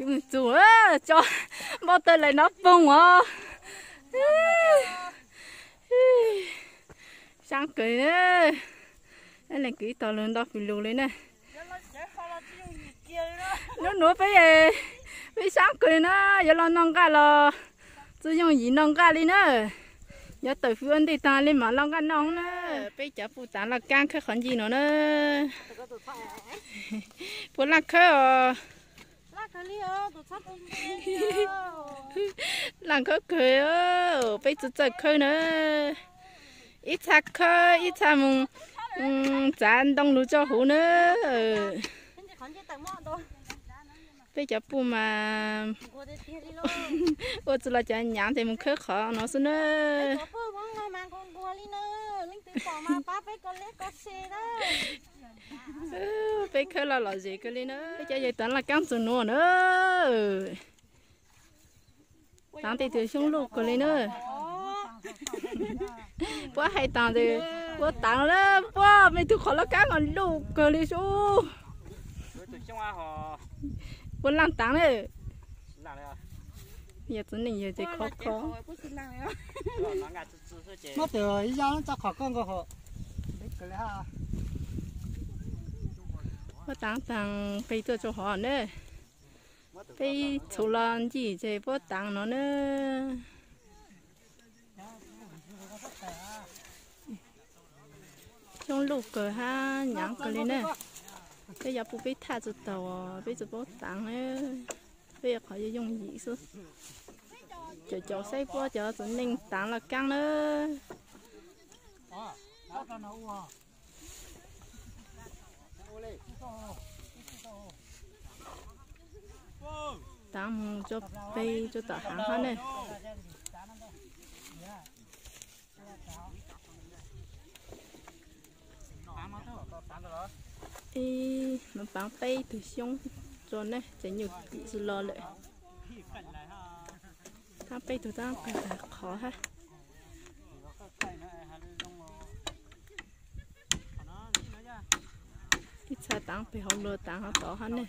Kwv Txus, tso npauj taws lawm no poog os. Sab kawg li na. Leej kwv ib tog lug nto fws lug li na. Nub nuav peb, peb sab kawg li na, yuav los noj nqaj los tsi yooj yim noj nqaj li na. Yuav tawm fws ua ntej taag le mam los nqaj noj na. Peb cov puj taav laj kaab khawb qhov ncig no na. Puas laj khawb os? Laj khawb kawg, peb tsi txawj khawb na. Ib txha khawb ib txha moog txav ntoo lug tso huv na. Peb cov puj mas ua tsi los cov nyaav tes moog khawb qhov no xwb na. Peb khawb laj lom zem kawg li na. Peb cov yawg taav laj kaab txug nuav na. Taav tej tug xyoob luj kawg li na. Puab hais taag tes puab taav na, puab mej tug qhov laj kaab mas luj kawg li sub. Puab laaj taav na. Yog txiv neej yawg ces khov kho. Puab taav taag peb tuaj rua hov na. Peb txhuv los ncig ces puab taav no na. Xyoob luj kawg hab nyaav kawg li na. Peb yuav puj peb thaj tsi taug, peb tsi paub taav na. Peb yuav qhov yooj yim xwb. Caum caum saib puab cov txiv neej taav laj kaab na. Taav moog tsuas peb tsuas tom haav hab ne. Ib, paav peb tug xyoob tso ne, ces nyuj tim tsi lo lawm. Taab peb tug taab peb tug qhov hab. Ib txha taav peg hauv luag taav hov tod hab ne.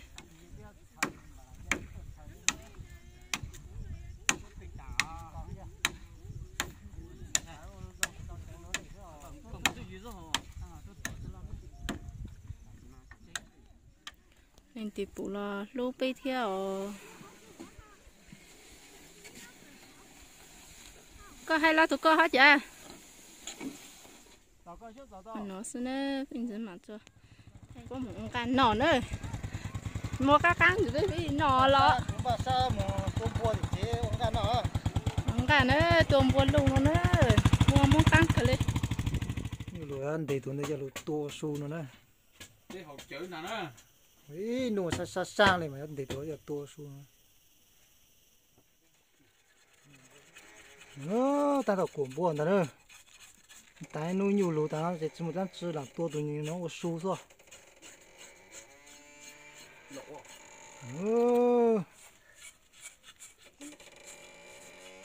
Leej twg pum los hlub peb thiab os. Koj hais los tug koj hab cas? No xwb na, peb ntxwv mam tso. Puab mus ua nqaj noj na. Muaj qaab qaab ntxwv peb noj los. Ua nqaj na, tua npua luj no na. Muaj moob qaab kawg li. Nyuj lug ntes tus ntawd coj lug tua su no na. Ib nub sab sab saab li mas ntes tus coj tua su no. Taab tom kuam npua ntag na. Taag nub nyuj lug taag ces tsi mus dlaab tsi lam tua tus nyuj no ua su xwb.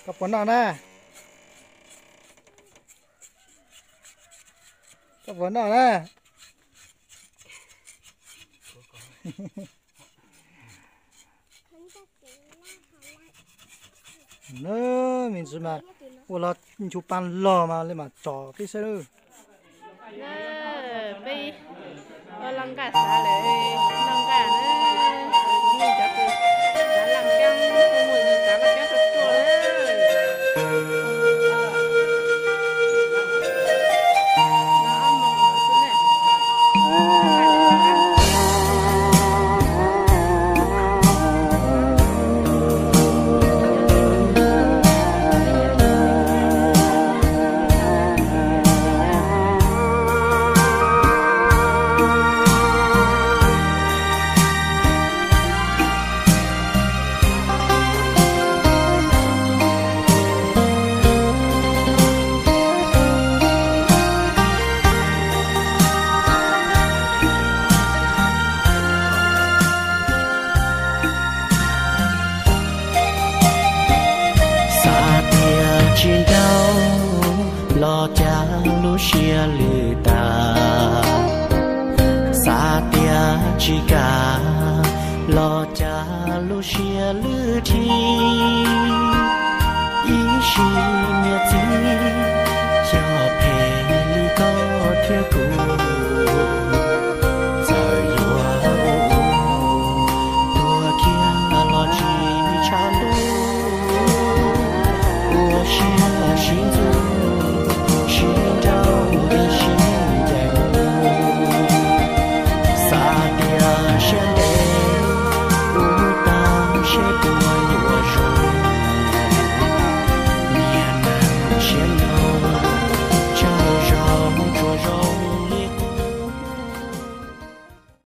Koj puas noj na? Koj puas noj na? Na, me ntsis mas ua los nchu paag log mas le mas tsom peb saib lawm. Peb ua laj nqaj xav lawm, laj nqaj na, nej cov kws xav laj nqaj, muaj yug xav laj nqaj tuaj tuaj na. Xav tias tsis nrauj los cas lub siab lwj tas, xav tias tsis kam los cas lub siab lwj dhi, ib sim niam txiv, xyov phem li koj thiab kuv.